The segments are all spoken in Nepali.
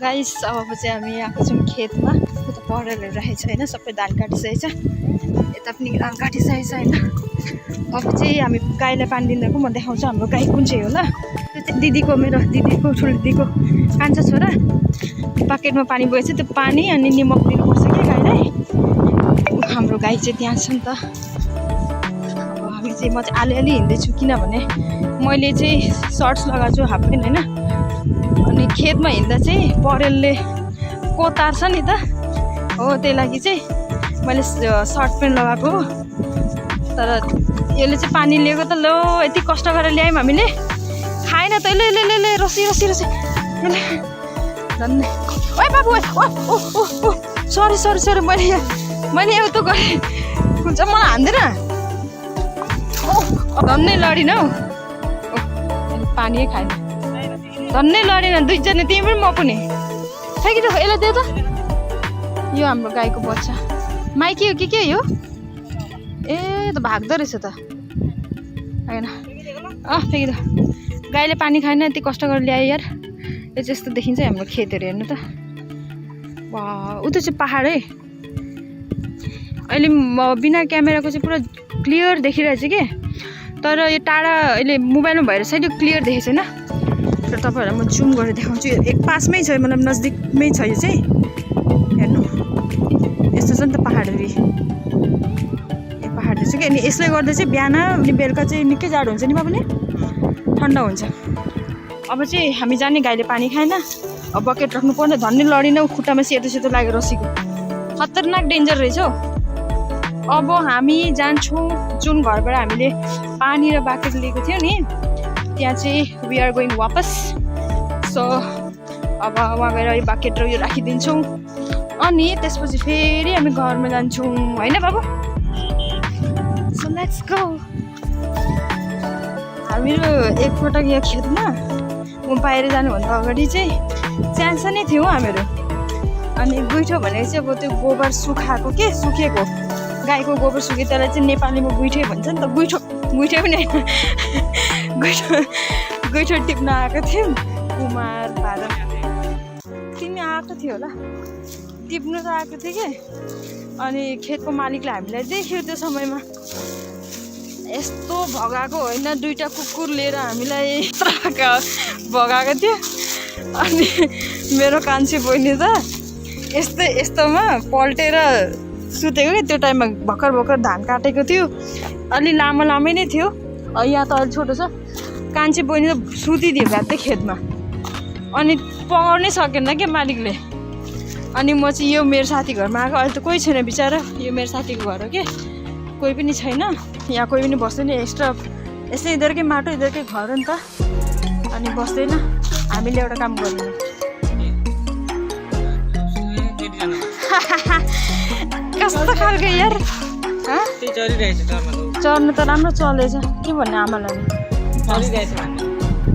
गाइस अब चाहिँ हामी आएको छौँ खेतमा। त परेलहरू राखेको छ होइन, सबै धान काटिसकेको छ, यता पनि धान काटिसकेको छ होइन। अब चाहिँ हामी गाईलाई पानी दिँदाको म देखाउँछु हाम्रो गाई कुन चाहिँ हो ल। त्यो चाहिँ दिदीको, मेरो दिदीको ठुलो दिदीको कान्छा छोरा। बकेटमा पानी बोकेछ, त्यो पानी अनि निमक दिनुपर्छ क्या गाईलाई। हाम्रो गाई चाहिँ त्यहाँ छ नि त। अब हामी चाहिँ म चाहिँ अलिअलि हिँड्दैछु किनभने मैले चाहिँ सर्ट्स लगाएको छु, हाफ प्यान्ट होइन। अनि खेतमा हिँड्दा चाहिँ परेलले कोतार्छ नि त, हो त्यही लागि चाहिँ मैले सर्ट प्यान्ट लगाएको हो। तर यसले चाहिँ पानी लिएको त लो यति कष्ट गरेर ल्यायौँ हामीले, खाएन त ले ले ले ले रसी रसी रसी धन्य। ओए बाबु ओ सरी सरी सरी, मैले एउटा गरेँ हुन्छ, मलाई हान्दैन धन्नै लडिन हौ। पानी खाएन धन्नै लडेन, दुईजना तिमी पनि म पनि। ठ्याकिरो यसलाई दियो त। यो हाम्रो गाईको बच्चा माइकी हो कि के यो? ए त भाग्दो रहेछ त होइन। फ्याँकिदो। गाईले पानी खाएन, यति कष्ट गरेर ल्यायो यार। यो चाहिँ यस्तो देखिन्छ हाम्रो खेतहरू, हेर्नु त। वाह, उता चाहिँ पहाड है। अहिले बिना क्यामेराको चाहिँ पुरा क्लियर देखिरहेछ कि, तर यो टाढा अहिले मोबाइलमा भएर चाहिँ यो क्लियर देखेको छैन। र तपाईँहरूलाई म जुम गरेर देखाउँछु। एक पासमै छ, मतलब नजिकमै छ यो चाहिँ। हेर्नु यस्तो छ नि त पहाडहरू, यो पहाडहरू चाहिँ कि। अनि यसले गर्दा चाहिँ बिहान अनि बेलुका चाहिँ निकै जाडो हुन्छ नि, पनि ठन्डा हुन्छ। अब चाहिँ हामी जाने, गाईले पानी खाएन, अब बकेट राख्नु पर्ने, धन्नै लडिन, खुट्टामा सेतो सेतो लाग्यो रसीको, खतरनाक डेन्जर रहेछ हौ। अब हामी जान्छौँ जुन घरबाट हामीले पानी र बकेट लिएको थियो नि, त्यहाँ चाहिँ वी आर गोइङ वापस। सो अब वहाँ गएर यो बकेट र यो राखिदिन्छौँ, अनि त्यसपछि फेरि हामी घरमा जान्छौँ होइन बाबु। So let's go. हामीहरू एकपटक यो खेतमा म बाहिर जानुभन्दा अगाडि चाहिँ सानसानै थियौँ हामीहरू। अनि गुइठो भनेको चाहिँ अब त्यो गोबर सुखाएको के, सुकेको गाईको गोबर सुके, त्यसलाई चाहिँ नेपालीमा गुइठै भन्छ नि त। गुइठै पनि गुइठो टिप्न आएको थियौँ। कुमार भादर तिमी आएको थियो होला, टिप्नु त आएको थियो कि। अनि खेतको मालिकले हामीलाई देख्यो त्यो समयमा, यस्तो भगाएको होइन, दुईवटा कुकुर लिएर हामीलाई भगाएको थियो। अनि मेरो कान्छी बहिनी त यस्तोमा पल्टेर सुतेको कि। त्यो टाइममा भर्खर धान काटेको थियो, अलि लामै नै थियो। यहाँ त अलि छोटो छ। कान्छी बहिनी त सुतिदियो भ्यात्तै खेतमा, अनि पकाउनै सकेन क्या मालिकले। अनि म चाहिँ यो मेरो साथी घरमा आएको। अहिले त कोही छैन बिचरा, यो मेरो साथीको घर हो कि, कोही पनि छैन यहाँ, कोही पनि बस्दैन। एक्स्ट्रा यस्तै यिनीहरूकै माटो, यिनीहरूकै घर हो नि त, अनि बस्दैन। हामीले एउटा काम गर्दैन। कस्तो खालको यार, चर्नु त राम्रो चल्दैछ, के भन्ने आमालाई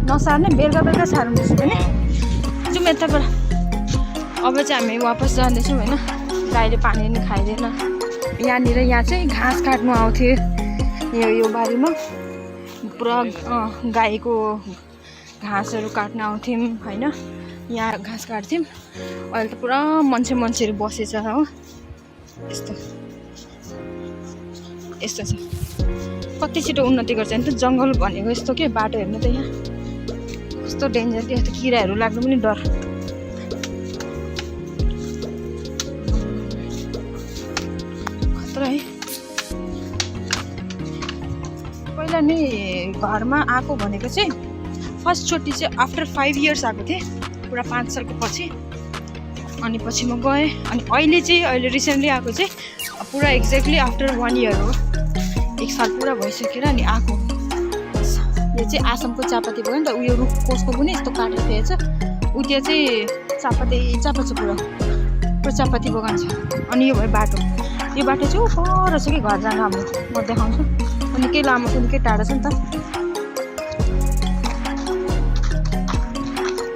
नसार्ने, बेलुका सार्नुपर्छ पनि। जाउँ यताबाट। अब चाहिँ हामी वापस जाँदैछौँ होइन। गाईले पानी पनि खाइदिएन। यहाँ चाहिँ घाँस काट्नु आउँथ्यो, यो बारीमा पुरा गाईको घाँसहरू काट्न आउँथ्यौँ होइन। यहाँ घाँस काट्थ्यौँ। अहिले त पुरा मान्छेहरू बसेछ हो। यस्तो छ, कति छिटो उन्नति गर्छ नि त जङ्गल भनेको। यस्तो के बाटो हेर्नु त, यहाँ कस्तो डेन्जर के, यस्तो किराहरू लाग्नु पनि डर। खतरा है। पहिला नि घरमा आएको भनेको चाहिँ फर्स्टचोटि चाहिँ आफ्टर 5 इयर्स आएको थिएँ, पुरा 5 सालको पछि। अनि पछि म गएँ। अनि अहिले रिसेन्टली आएको चाहिँ पुरा एक्ज्याक्टली आफ्टर 1 इयर हो, 1 साल पुरा भइसकेर अनि आएको। यो चाहिँ आसामको चियापत्ती भयो नि त, उयो रुख कोसको पनि यस्तो काटेर थिएछ। ऊ त्यो चाहिँ चियापत्ती छ, पुरा चियापत्ती बगान छ। अनि यो भयो बाटो, यो बाटो चाहिँ पर छ कि घर जानु हाम्रो, म देखाउँछु। निकै लामो छ, निकै टाढो छ नि त।